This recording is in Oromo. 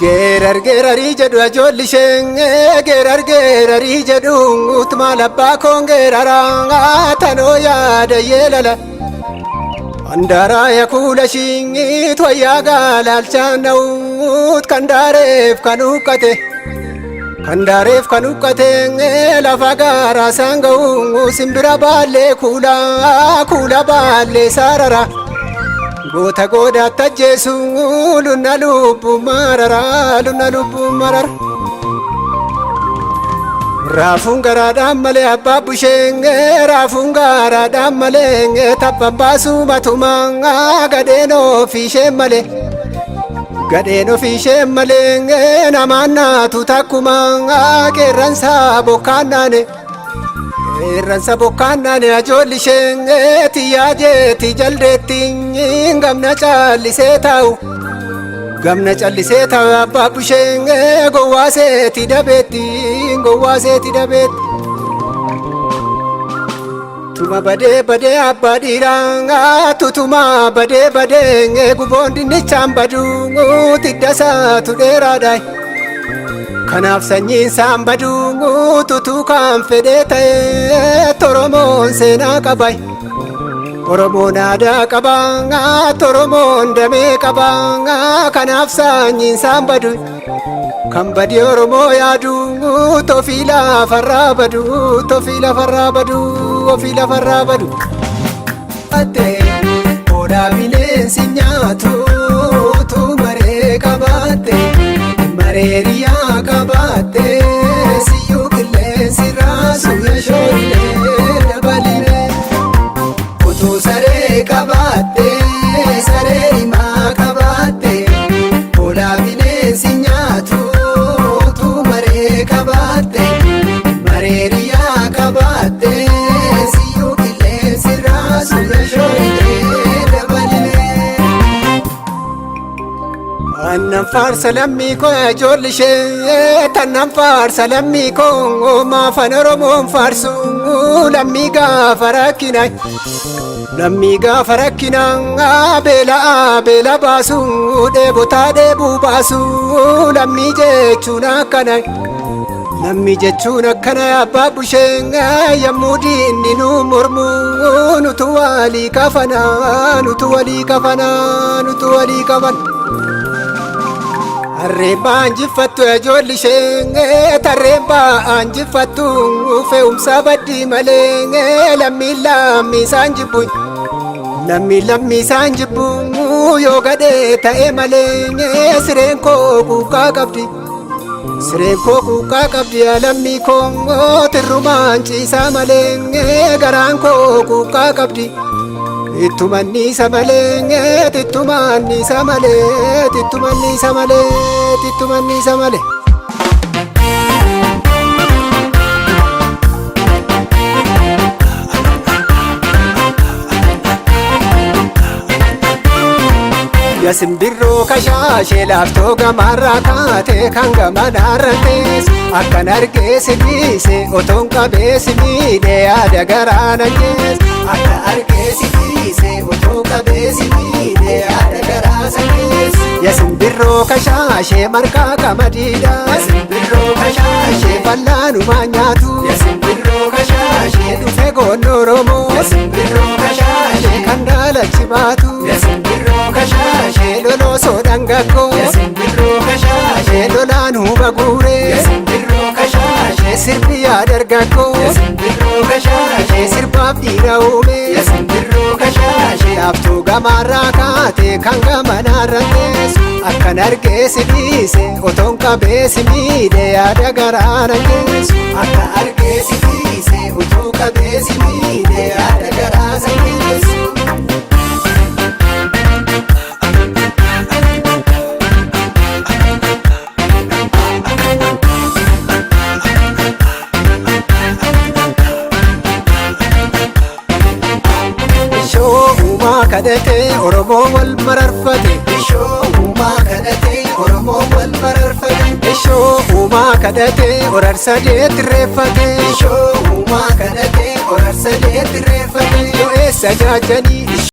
Geerar geerarii jedhu ajoolli isheen, geerar geerarii jedhu utuma labbaa koon geeraraa tanoo yaada yeelala. Andaaraa yakuula shiingiit wayyaa gaalaalchaan dha'uut kan daareef kan huqqate. Kan daareef kan huqqate lafa gaaraa isaan ga'u simbira baallee kuula kuula baallee saarara. Goota goodaatti ajjeesu lunna lubbuu marara lunna lubbuu marara. Raafuun garaadhaan malee abbaa busheen, raafuun garaadhaan malee tabba baasuu matumaa gadheen ofiisheen malee. Gadheen ofiisheen malee namaan naatu takkuma qeerransa bokkaan naane. Qeerransa bokkaan naane ajoolli isheen tiyyaa jeetti jaldeetti gamna caallisee taa'u. Gamna callisee taa'u abbaa busheen gowwaa seeti dabeetti gowwaa seeti dabeetti. Tuma badee badee abbaa dhiiraa tutuma badee badee guboon dinnichaan baduu tiddasaatu dheeraadha. Kanaaf sanyiin isaan baduu tutuu kan fedhee ta'e Oromoon seenaa qaba. Oromoon aadaa qaba, Oromoon damee qaba. Kanaaf sanyiin isaan badu. Kan badii Oromoo yaadu tofii lafarraa badu, tofii lafarraa badu, ofii lafarraa badu. Hoolaa bineensi nyaatu tu maree qabaatte, mareeriyaa qabaatte, siyyuu qilleensi raasu yashoollee dabaline. Utuu saree qabaatte, saree himaa qabaatte, hoolaa bineensi nyaatu tu maree qabaatte, mareeriyaa qabaatte, siyyuu qilleensi raasu yashoollee dabaline. Annan faarsa lammii koo ijoolli ishee, tannan faarsa lammii koo maafan Oromoon faarsu lammii gaafa rakkina. Lammii gaafa rakkina beela'aa beela baasu dheebotaa dheebuu baasu lammii jechuun akkana. Lammii jechuun akkana abbaa busheen yommuu diinni nu mormu nutu walii kafana nutu walii kafana nutu walii kafana. Harreen baanjiffattu ijoolli ishee, tarreen baanjiffattu fe'umsa baddii malee lammiin lammii isaan jibbu. Lammii lammii isaan jibbu yoo gadhee ta'e malee sireen koo quuqqaa qabdi. Sireen koo quuqqaa qabdi lammii koo tirrumaan ciisaa malee garaan koo quuqqaa qabdi. Ittumanniisa malee ittumanniisa malee ittumanniisa malee ittumanniisa malee. Ya simbirroo kashaashee laaftoo gamarraa kaatee kan gamanaarra teesse akkan argee si dhiise otoon qabee si miidhee yaada garaa na geesse. Akka argee si dhiise otoo qabee si miidhee yaada garaa sa geesse. Ya simbirroo kashaashee marqaa qamadiidha. Ya simbirroo kashaashee fallaanumaa nyaatu. Ya simbirroo kashaashee dhufe goonni Oromoo. Ya simbirroo kashaashee kan daalachi baatu. Ya simbirroo kashaashee loloosoo dhangaggoo. Ya simbirroo kashaashee lolaan huba guuree. Ya simbirroo kashaashee sirbi yaa dargaggoo. Ya simbirroo kashaashee sirbaaf dhiira uume. Ya simbirroo kashaashee laaftuu gamaarraa kaatee kan gamanaarra teessu. Akkan argee si dhiise otoon qabee si miidhe yaada garaa na geessu. Akka argee si dhiise otoo qabee si miidhe yaada garaa na geessu. Ishoo uumaa kadhatee Oromoo wal mararfate. Ishoo uumaa kadhatee Oromoo wal mararfate. Ishoo uumaa kadhatee horarsadee tirreeffate. Ishoo uumaa kadhatee horarsadee tirreeffate. Yoo eessa jaajanii